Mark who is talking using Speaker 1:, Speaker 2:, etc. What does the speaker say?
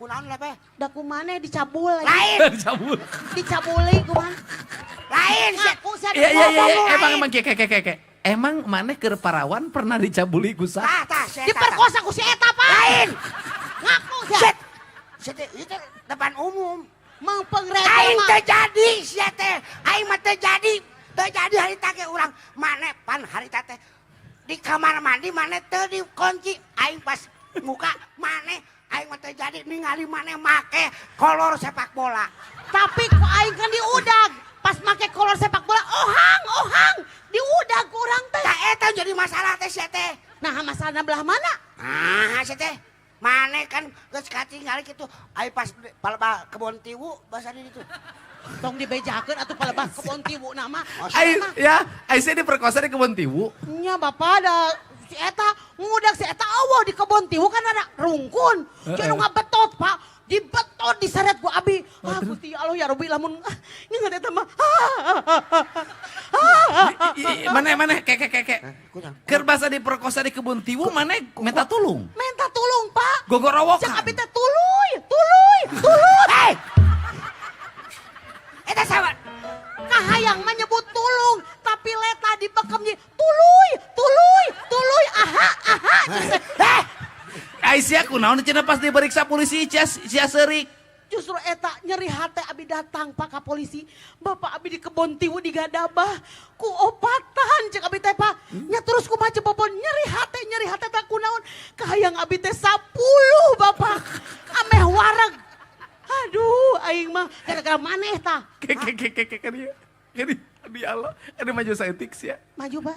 Speaker 1: Kunaon lepeh?
Speaker 2: Da ku maneh dicabul lagi.
Speaker 1: Lain,
Speaker 3: Dicabul.
Speaker 2: Dicabuli kumaha?
Speaker 1: Lain sia.
Speaker 2: Ngaku sia.
Speaker 3: Iya.
Speaker 1: Ngomong lu,
Speaker 3: Emang
Speaker 1: lain.
Speaker 3: Emang ke ke ke ke. Emang maneh keur parawan pernah dicabuli ku saha?
Speaker 1: Tah, tah, sia, tah, tah.
Speaker 2: Diperkosa ku si eta, Pak.
Speaker 1: Lain.
Speaker 2: Ngaku sia.
Speaker 1: Set. Set itu depan umum.
Speaker 2: Mang Pengrejo
Speaker 1: Aing
Speaker 2: mah.
Speaker 1: teu jadi sia teh. Aing mah teu jadi. Teu jadi harita ge urang. Maneh pan harita teh di kamar mandi maneh teu dikunci. Aing pas muka maneh, aing mah teu jadi ningali maneh make kolor sepak bola.
Speaker 2: Tapi ku aing kan diudag. Pas make kolor sepak bola, ohang, ohang. Diudag ku urang teh.
Speaker 1: Tah, eta jadi masalah teh sia teh.
Speaker 2: Nah, masalahna belah mana?
Speaker 1: Ah, sia teh. Maneh kan geus katingali kitu. Aing pas palebah Kebon Tiwu bahasa di ditu.
Speaker 2: Tong dibejakeun atuh palebah Kebon Tiwu nama.
Speaker 3: Ai ya, ai sia diperkosa di Kebon Tiwu.
Speaker 2: Nya, Bapak, ada si eta ngudag, si eta euweuh. Di Kebon Tiwu kan ada rungkun. Jadi ngabetot, Pak. Dibetot, diseret ku abi. Ah, Gusti ya Allah ya Rabbi, lamun ah, nginget eta mah.
Speaker 3: Maneh maneh ke ke ke ke.
Speaker 1: Kunaon?
Speaker 3: Keur basa diperkosa di Kebon Tiwu maneh minta tulung.
Speaker 2: Minta tulung, Pak.
Speaker 3: Gogorowokan.
Speaker 2: Cek abi teh, tuluy, tuluy, tuluy.
Speaker 1: Hei! Eta sama.
Speaker 2: Kahayang menyebut tulung, tapi leta dibekem jadi tuluy, tuluy, tuluy, aha, aha.
Speaker 1: Heh!
Speaker 3: Ai sia kunaon cenah pas diperiksa polisi sia sia seurik?
Speaker 2: Justru eta nyeri hati abi datang, Pak, ka polisi. "Bapak, abi di Kebon Tiwu digadabah ku opatan," cek abi teh, "Pak." Nya terus kumaha bobon nyeri hati, nyeri hati teh kunaon? Kahayang abi teh 10, Bapak. Ameh wareg. Aduh, aing mah gara-gara maneh tah.
Speaker 3: Ke ke ke ke ke ke dia. Ke dia, di Allah, ini maju saeutik sia.
Speaker 2: Maju, Pak.